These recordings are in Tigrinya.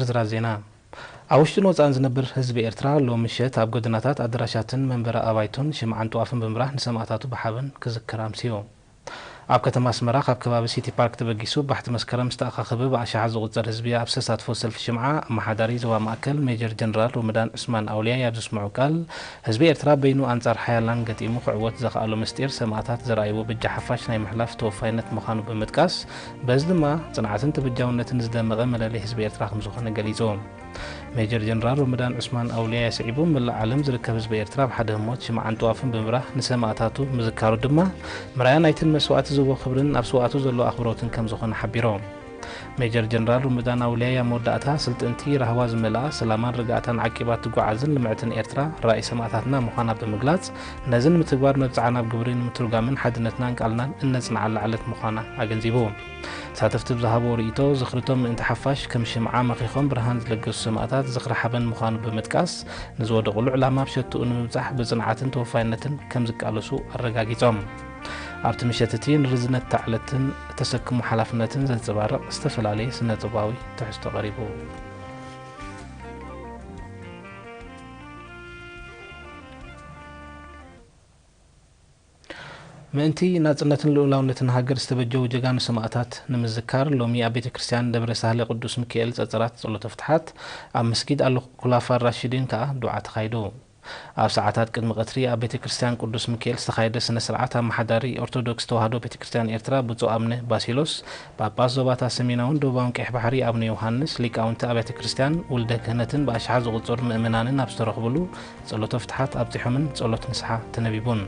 ዝርዝራት ዜና። ኣብ ውሽጥን ወጻእን ዝነብር ህዝቢ ኤርትራ ሎም ምሸት ኣብ ጎደናታት ኣደራሻትን መንበሪ ኣባይቱን ሽምዓን ጥዋፍን ብምብራህ ንሰማእታቱ ብሓበን ክዝክር ኣምስዩ። ኣብ ከተማ ኣስመራ ካብ ከባቢ ሲቲ ፓርክ ተበጊሱ ባሕቲ መስከረም ዝተኣኻኸበ ብኣሽሓት ዝቑጸር ህዝቢ ኣብ ዝተሳትፎ ሰልፊ ሽምዓ ኣመሓዳሪ ዞባ ማእከል ሜጀር ጀነራል ሮመዳን ዑስማን ኣውልያ ኣብ ዘስምዖ ቃል፣ ህዝቢ ኤርትራ በይኑ ኣንጻር ሓያላን ገጢሙ ክዕወት ዘኽኣሎ ምስጢር ሰማእታት ዘርኣይዎ በጃ ሓፋሽ ናይ ምሕላፍ ተወፋይነት ምዃኑ ብምጥቃስ፣ በዚ ድማ ጽንዓትን ተበጃውነትን ዝደመቐ መለለይ ህዝቢ ኤርትራ ከምዝኾነ ገሊጹ። ሜጀር ጀነራል ሮመዳን ዑስማን ኣውልያ ስዒቡ፣ መላእ ዓለም ዝርከብ ህዝቢ ኤርትራ ኣብ ሓደ ህሞት ሽምዓን ጥዋፍን ብምብራህ ንሰማእታቱ ምዝካሩ ድማ ምርኣያ ናይትን መስዋእቲ ዝህቦ ክብርን ኣብ ስውኣቱ ዘሎ ኣኽብሮትን ከምዝኾነ ሓቢሮም። ሜጀር ጀነራል ሮመዳን ኣውልያ ኣብ መወዳእታ፣ ስልጥንቲ ራህዋ ዝመልኣ፣ ሰላማን ርግኣታን ዓቂባ ትጓዓዝን ልምዕትን ኤርትራ ራእይ ሰማእታትና ምዃና ብምግላጽ፣ ነዚ ንምትግባር መብጽዓ ናብ ግብሪ ንምትርጓምን ሓድነትናን ቃልናን እነጽንዓላ ዕለት ምዃና ኣገንዚቡ። ተሳተፍቲ ብዝሃብዎ ርእይቶ፣ ዝኽርቶም ምእንቲ ሓፋሽ ከም ሽምዓ መኺኾም ብርሃን ዝለገሱ ሰማእታት ዝኽሪ ሓበን ምዃኑ ብምጥቃስ፣ ንዝወደቑሉ ዕላማ ኣብ ሸትኡ ንምብጻሕ ብጽንዓትን ተወፋይነትን ከም ዝቃለሱ ኣረጋጊጾም። ኣብቲ ምሸት እቲ ንርዝነት እታ ዕለትን እተሰክሞ ሓላፍነትን ዘንጸባርቕ ዝተፈላለየ ስነ-ጥበባዊ ትሕዝቶ ቀሪቡ። ምእንቲ ናጽነትን ልኡላውነትን ሃገር ዝተበጀዉ ጀጋኑ ሰማእታት ንምዝካር፣ ሎሚ ኣብ ቤተ ክርስቲያን ደብረ ሳህለ ቅዱስ ሚካኤል ጸጸራት ጸሎተ ፍትሓት፣ ኣብ መስጊድ ኣል ኩላፋ ራሽዲን ከኣ ዱዓ ተኻይዱ። ኣብ ሰዓታት ቅድሚ ቀትሪ ኣብ ቤተ ክርስቲያን ቅዱስ ሚካኤል ዝተኻየደ ስነ ስርዓት፣ ኣመሓዳሪ ኦርቶዶክስ ተዋህዶ ቤተ ክርስቲያን ኤርትራ ብፁዕ ኣቡነ ባሲሎስ፣ ጳጳስ ዞባታት ሰሜናውን ደቡባውን ቀይሕ ባሕሪ ኣቡነ ዮሃንስ፣ ሊቃውንቲ ኣብያተ ክርስቲያን፣ ውልደ ክህነትን ብኣሽሓት ዝቑጸሩ ምእመናንን ኣብ ዝተረኽብሉ፣ ጸሎተ ፍትሓት ኣብጺሖምን ጸሎት ንስሓ ተነቢቡን።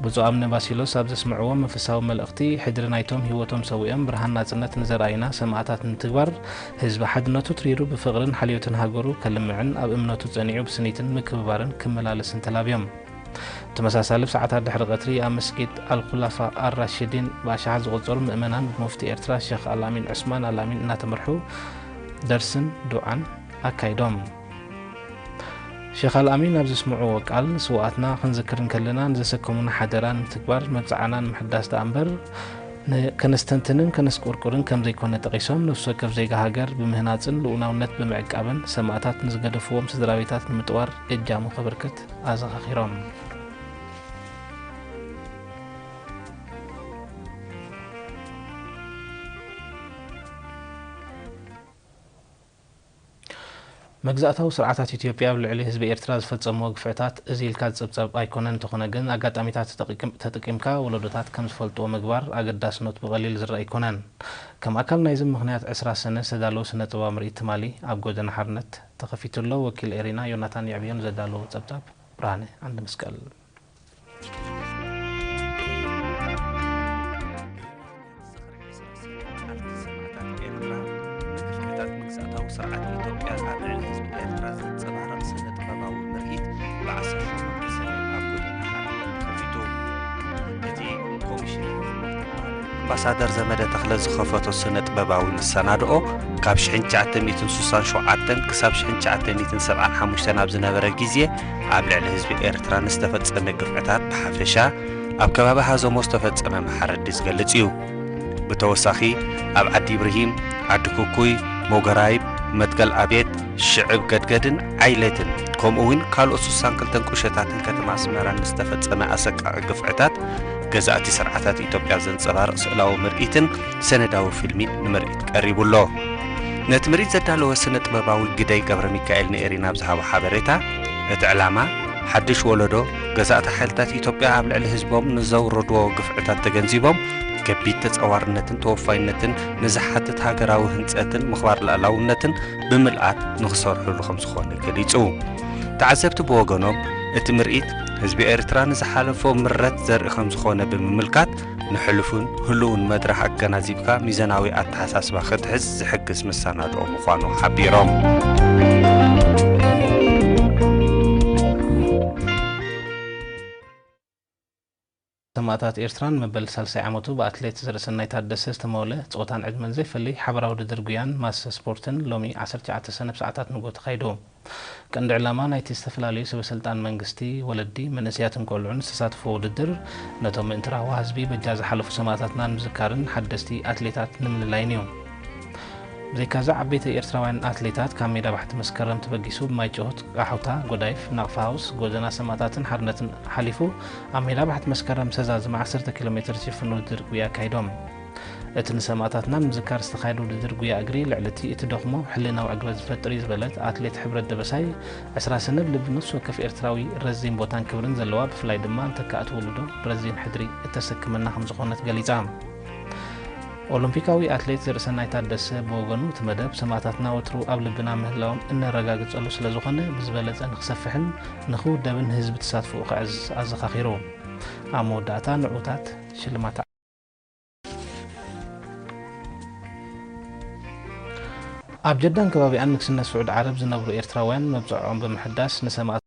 ብፁዕ ኣቡነ ባሲሎስ ኣብ ዘስምዕዎ መንፈሳዊ መልእኽቲ፣ ሕድሪ ናይቶም ህይወቶም ሰዊኦም ብርሃን ናጽነት ንዘርኣዩና ሰማእታት ንምትግባር፣ ህዝቢ ሓድነቱ ትሪሩ ብፍቕርን ሓልዮትን ሃገሩ ከልምዕን ኣብ እምነቱ ጸኒዑ ብስኒትን ምክብባርን ክመላለስን ተላብዮም። ተመሳሳሊ፣ ብሰዓታት ድሕሪ ቀትሪ ኣብ መስጊድ ኣልኹላፋ ኣራሽዲን ብኣሽሓት ዝቑጸሩ ምእመናን ብሙፍቲ ኤርትራ ሸኽ ኣልኣሚን ዑስማን ኣልኣሚን እናተመርሑ ደርስን ዱዓን ኣካይዶም። ሸኽ ኣልኣሚን ኣብ ዘስምዕዎ ቃል፣ ንስውኣትና ክንዝክር እንከለና ንዘሰከሙና ሓደራ ንምትግባር መብጽዓና ንምሕዳስ ደኣ እምበር፣ ን-፣ ከነስተንትንን ከነስቆርቁርን ከም ዘይኮነ ጠቒሶም፣ ነፍሲ ወከፍ ዜጋ ሃገር ብምህናጽን ልኡላውነት ብምዕቃብን ሰማእታት ንዝገደፍዎም ስድራ ቤታት ንምጥዋር እጃሙ ከበርክት ኣዘኻኺሮም። መግዛእታዊ ስርዓታት ኢትዮጵያ ኣብ ልዕሊ ህዝቢ ኤርትራ ዝፈጸምዎ ግፍዕታት እዚ ኢልካ ዝጽብጸብ ኣይኮነን፣ እንተኾነ ግን ኣጋጣሚታት ተጠቂም-፣ ተጠቂምካ ወለዶታት ከም ዝፈልጥዎ ምግባር ኣገዳስነቱ ብቐሊል ዝረኣ ኣይኮነን። ከም ኣካል ናይዚ ምኽንያት ዕስራ ሰነ ዝተዳለወ ስነ ጥበባዊ ምርኢት ትማሊ ኣብ ጎደና ሓርነት ተኸፊቱ ኣሎ። ወኪል ኤሪና ዮናታን የዕብዮን ዘዳለዎ ጸብጻብ ብርሃነ ዓንደመስቀል። ዝኽሪ ዕስራ ሰነ ቃልሲ ሰማእታት ኤርትራ፣ ንግፍዕታት መግዛእታዊ ስርዓት ኢትዮጵያ ኣብ ልዕሊ ህዝቢ ኤርትራ ዘንጸባርቕ ስነ ጥበባዊ ምርኢት ብዓሰርተ ሸሞንተ ሰነ ኣብ ጎደና ሓርነት ተኸፊቱ። እቲ ኮሚሽን ኣምባሳደር ዘመደ ተኽለ ዝኸፈቶ ስነ ጥበባዊ መሰናድኦ፣ ካብ ሽሕን ትሽዓተ ሚእትን ስሳን ሸውዓተን ክሳብ ሽሕን ትሽዓተ ሚእትን ሰብዓን ሓሙሽተን ኣብ ዝነበረ ግዜ፣ ኣብ ልዕሊ ህዝቢ ኤርትራ ንዝተፈጸመ ግፍዕታት ብሓፈሻ፣ ኣብ ከባቢ ሃዘሞ ዝተፈጸመ መሓረዲ ዝገልጽ እዩ። ብተወሳኺ፣ ኣብ ዓዲ ኢብርሂም፣ ዓዲ ኩኩይ፣ ሞገራይብ፣ መትከል ኣቤት፣ ሽዕብ ገድገድን ዓይለትን፣ ከምኡ እውን ካልኦት ስሳን ክልተን ቁሸታትን ከተማ ኣስመራን ንዝተፈጸመ ኣሰቃቒ ግፍዕታት ገዛእቲ ስርዓታት ኢትዮጵያ ዘንጸባርቕ ስእላዊ ምርኢትን ሰነዳዊ ፊልሚን ንምርኢት ቀሪቡ ኣሎ። ነቲ ምርኢት ዘዳለወ ስነ ጥበባዊ ግደይ ገብረ ሚካኤል ንኤሪና ኣብ ዝሃቦ ሓበሬታ፣ እቲ ዕላማ፣ ሓድሽ ወለዶ፣ ገዛእቲ ሓይልታት ኢትዮጵያ ኣብ ልዕሊ ህዝቦም ንዘውረድዎ ግፍዕታት ተገንዚቦም፣ ከቢድ ተጻዋርነትን ተወፋይነትን ንዝሓትት ሃገራዊ ህንጸትን ምኽባር ልኣላውነትን ብምልኣት ንኽሰርሕሉ ከም ዝኾነ ገሊጹ። ተዓዘብቲ ብወገኖም፣ እቲ ምርኢት ህዝቢ ኤርትራ ንዝሓለፎ ምረት ዘርኢ ከም ዝኾነ ብምምልካት፣ ንሕሉፍን ህሉውን መድረኽ ኣገናዚብካ ሚዛናዊ ኣተሓሳስባ ክትሕዝ ዝሕግዝ መሰናድኦ ምዃኑ ሓቢሮም። ሰማእታት ኤርትራን መበል ሳልሳይ ዓመቱ ብኣትሌት ዘርእሰናይ ታደሰ ዝተመወለ ጾታን ዕድመን ዘይፈሊ ሓበራዊ ውድድር ጉያን ማስ ስፖርትን ሎሚ ዓሰርተ ትሽዓተ ሰነ ብሰዓታት ንግሆ ተኻይዱ። ቀንዲ ዕላማ ናይቲ ዝተፈላለዩ ሰበ ስልጣን መንግስቲ፣ ወለዲ፣ መንእሰያትን ቆልዑን ዝተሳትፍዎ ውድድር፣ ነቶም ምእንቲ ራህዋ ህዝቢ በጃ ዝሓለፉ ሰማእታትና ንምዝካርን ሓደስቲ ኣትሌታት ንምልላይን እዩ። ብዘይካዚ ዓበይቲ ኤርትራውያን ኣትሌታት ካብ ሜዳ ባሕቲ መስከረም ተበጊሱ ብማይጨውት፣ ቃሑታ፣ ጎዳይፍ፣ ናቕፋ ሃውስ፣ ጎደና ሰማእታትን ሓርነትን ሓሊፉ ኣብ ሜዳ ባሕቲ መስከረም ሰዛዝም ዓሰርተ ኪሎ ሜትር ዝሽፍን ውድድር ጉያ ኣካይዶም። እቲ ንሰማእታትና ንምዝካር ዝተኻየደ ውድድር ጉያ እግሪ ልዕሊ እቲ እትደኽሞ ሕልናዊ ዕግበት ዝፈጥር እዩ ዝበለት ኣትሌት ሕብረት ደበሳይ፣ ዕስራ ሰነ ብልቢ ነፍሲ ወከፍ ኤርትራዊ ረዚን ቦታን ክብርን ዘለዋ፣ ብፍላይ ድማ ንተካእቲ ወለዶ ረዚን ሕድሪ እተሰክመና ከምዝኾነት ገሊጻ። ኦሎምፒካዊ ኣትሌት ዘርእሰናይ ታደሰ ብወገኑ፣ እቲ መደብ ሰማእታትና ወትሩ ኣብ ልብና ምህላዎም እነረጋግጸሉ ስለዝኾነ፣ ብዝበለጸ ንክሰፍሕን ንክውደብን ህዝቢ ተሳትፎኡ ከዕዝዝ ኣዘኻኺሩ። ኣብ መወዳእታ ንዑታት ሽልማት ኣብ ጀዳን ከባቢኣን ንግስነት ስዑድ ዓረብ ዝነብሩ ኤርትራውያን መብጽዖኦም ብምሕዳስ ንሰማእታት